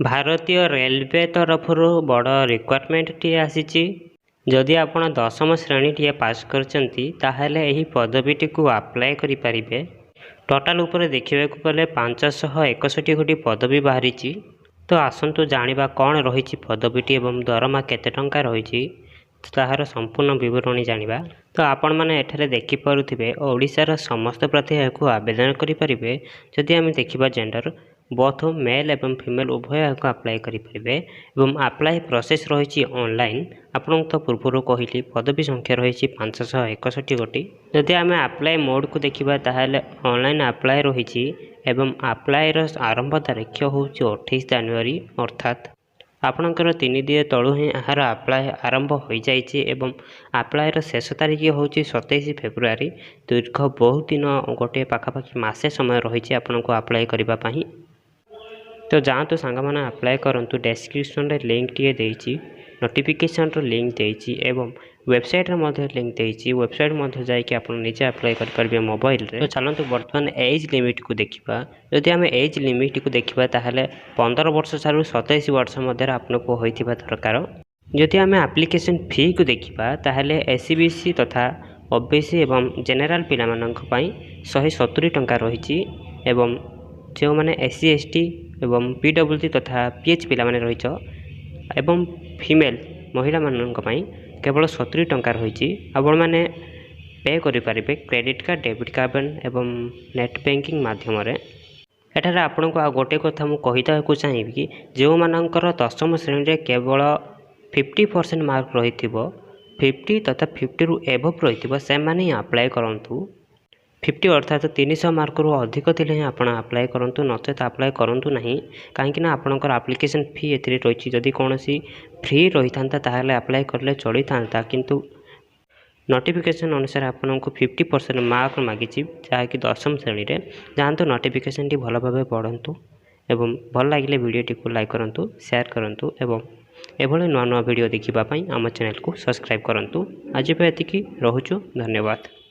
ଭାରତୀୟ ରେଲୱେ ତରଫରୁ ବଡ଼ ରିକ୍ରୁଟମେଣ୍ଟଟିଏ ଆସିଛି। ଯଦି ଆପଣ ଦଶମ ଶ୍ରେଣୀଟିଏ ପାସ୍ କରିଛନ୍ତି, ତାହେଲେ ଏହି ପଦବୀଟିକୁ ଆପ୍ଲାଏ କରିପାରିବେ। ଟୋଟାଲ ଉପରେ ଦେଖିବାକୁ ଗଲେ 561 ଗୋଟି ପଦବୀ ବାହାରିଛି। ତ ଆସନ୍ତୁ ଜାଣିବା କ'ଣ ରହିଛି ପଦବୀଟି ଏବଂ ଦରମା କେତେ ଟଙ୍କା ରହିଛି, ତାହାର ସମ୍ପୂର୍ଣ୍ଣ ବିବରଣୀ ଜାଣିବା। ତ ଆପଣମାନେ ଏଠାରେ ଦେଖିପାରୁଥିବେ, ଓଡ଼ିଶାର ସମସ୍ତ ପ୍ରାର୍ଥୀ ଏହାକୁ ଆବେଦନ କରିପାରିବେ। ଯଦି ଆମେ ଦେଖିବା ଜେଣ୍ଡର, ବୋଥ୍ ମେଲ୍ ଏବଂ ଫିମେଲ୍ ଉଭୟ ଏହାକୁ ଆପ୍ଲାଏ କରିପାରିବେ ଏବଂ ଆପ୍ଲାଏ ପ୍ରୋସେସ୍ ରହିଛି ଅନଲାଇନ୍। ଆପଣଙ୍କୁ ତ ପୂର୍ବରୁ କହିଲି, ପଦବୀ ସଂଖ୍ୟା ରହିଛି 561 ଗୋଟି। ଯଦି ଆମେ ଆପ୍ଲାଏ ମୋଡ଼କୁ ଦେଖିବା, ତାହେଲେ ଅନଲାଇନ୍ ଆପ୍ଲାଏ ରହିଛି ଏବଂ ଆପ୍ଲାଏର ଆରମ୍ଭ ତାରିଖ ହେଉଛି 28 ଜାନୁଆରୀ, ଅର୍ଥାତ୍ ଆପଣଙ୍କର 3 ଦିନ ତଳୁ ହିଁ ଏହାର ଆପ୍ଲାଏ ଆରମ୍ଭ ହୋଇଯାଇଛି ଏବଂ ଆପ୍ଲାଏର ଶେଷ ତାରିଖ ହେଉଛି 27 ଫେବୃଆରୀ। ଦୀର୍ଘ ବହୁତ ଦିନ, ଗୋଟିଏ ପାଖାପାଖି ମାସେ ସମୟ ରହିଛି ଆପଣଙ୍କୁ ଆପ୍ଲାଏ କରିବା ପାଇଁ। ତ ଯାଆନ୍ତୁ ସାଙ୍ଗମାନେ, ଆପ୍ଲାଏ କରନ୍ତୁ। ଡେସ୍କ୍ରିପସନ୍ରେ ଲିଙ୍କଟିଏ ଦେଇଛି, ନୋଟିଫିକେସନ୍ର ଲିଙ୍କ ଦେଇଛି ଏବଂ ୱେବସାଇଟ୍ର ମଧ୍ୟ ଲିଙ୍କ ଦେଇଛି। ୱେବସାଇଟ୍ ମଧ୍ୟ ଯାଇକି ଆପଣ ନିଜେ ଆପ୍ଲାଏ କରିପାରିବେ ମୋବାଇଲରେ। ତ ଚାଲନ୍ତୁ ବର୍ତ୍ତମାନ ଏଜ୍ ଲିମିଟ୍କୁ ଦେଖିବା। ଯଦି ଆମେ ଏଜ୍ ଲିମିଟ୍କୁ ଦେଖିବା, ତାହେଲେ 15 ବର୍ଷ ଠାରୁ 27 ବର୍ଷ ମଧ୍ୟରେ ଆପଣଙ୍କୁ ହୋଇଥିବା ଦରକାର। ଯଦି ଆମେ ଆପ୍ଲିକେସନ୍ ଫିକୁ ଦେଖିବା, ତାହେଲେ ଏସଇବିସି ତଥା ଓବିସି ଏବଂ ଜେନେରାଲ ପିଲାମାନଙ୍କ ପାଇଁ 170 ଟଙ୍କା ରହିଛି ଏବଂ ଯେଉଁମାନେ ଏସସି, ଏସଟି ଏବଂ ପିଡବ୍ଲ୍ୟୁଡି ତଥା ପିଏଚ୍ ପିଲାମାନେ ରହିଛ ଏବଂ ଫିମେଲ୍ ମହିଳାମାନଙ୍କ ପାଇଁ କେବଳ 70 ଟଙ୍କା ରହିଛି। ଆପଣମାନେ ପେ କରିପାରିବେ କ୍ରେଡ଼ିଟ୍ କାର୍ଡ଼, ଡେବିଟ୍ କାର୍ଡ଼ ଏବଂ ନେଟ୍ ବ୍ୟାଙ୍କିଂ ମାଧ୍ୟମରେ। ଏଠାରେ ଆପଣଙ୍କୁ ଆଉ ଗୋଟେ କଥା ମୁଁ କହିଦେବାକୁ ଚାହିଁବି କି ଯେଉଁମାନଙ୍କର ଦଶମ ଶ୍ରେଣୀରେ କେବଳ 50% ମାର୍କ ରହିଥିବ, 50 ତଥା 50ରୁ ଏବଭ୍ ରହିଥିବ, ସେମାନେ ହିଁ ଆପ୍ଲାଏ କରନ୍ତୁ। 50 ଅର୍ଥାତ୍ 300 ମାର୍କରୁ ଅଧିକ ଥିଲେ ହିଁ ଆପଣ ଆପ୍ଲାଏ କରନ୍ତୁ, ନଚେତ୍ ଆପ୍ଲାଏ କରନ୍ତୁ ନାହିଁ। କାହିଁକିନା ଆପଣଙ୍କର ଆପ୍ଲିକେସନ୍ ଫି ଏଥିରେ ରହିଛି। ଯଦି କୌଣସି ଫ୍ରି ରହିଥାନ୍ତା, ତାହେଲେ ଆପ୍ଲାଏ କଲେ ଚଳିଥାନ୍ତା। କିନ୍ତୁ ନୋଟିଫିକେସନ୍ ଅନୁସାରେ ଆପଣଙ୍କୁ 50% ମାର୍କ ମାଗିଛି, ଯାହାକି ଦଶମ ଶ୍ରେଣୀରେ। ଯାଆନ୍ତୁ, ନୋଟିଫିକେସନ୍ଟି ଭଲ ଭାବେ ପଢ଼ନ୍ତୁ ଏବଂ ଭଲ ଲାଗିଲେ ଭିଡ଼ିଓଟିକୁ ଲାଇକ୍ କରନ୍ତୁ, ସେୟାର କରନ୍ତୁ ଏବଂ ଏଭଳି ନୂଆ ନୂଆ ଭିଡ଼ିଓ ଦେଖିବା ପାଇଁ ଆମ ଚ୍ୟାନେଲକୁ ସବସ୍କ୍ରାଇବ୍ କରନ୍ତୁ। ଆଜି ପାଇଁ ଏତିକି ରହୁଛୁ। ଧନ୍ୟବାଦ।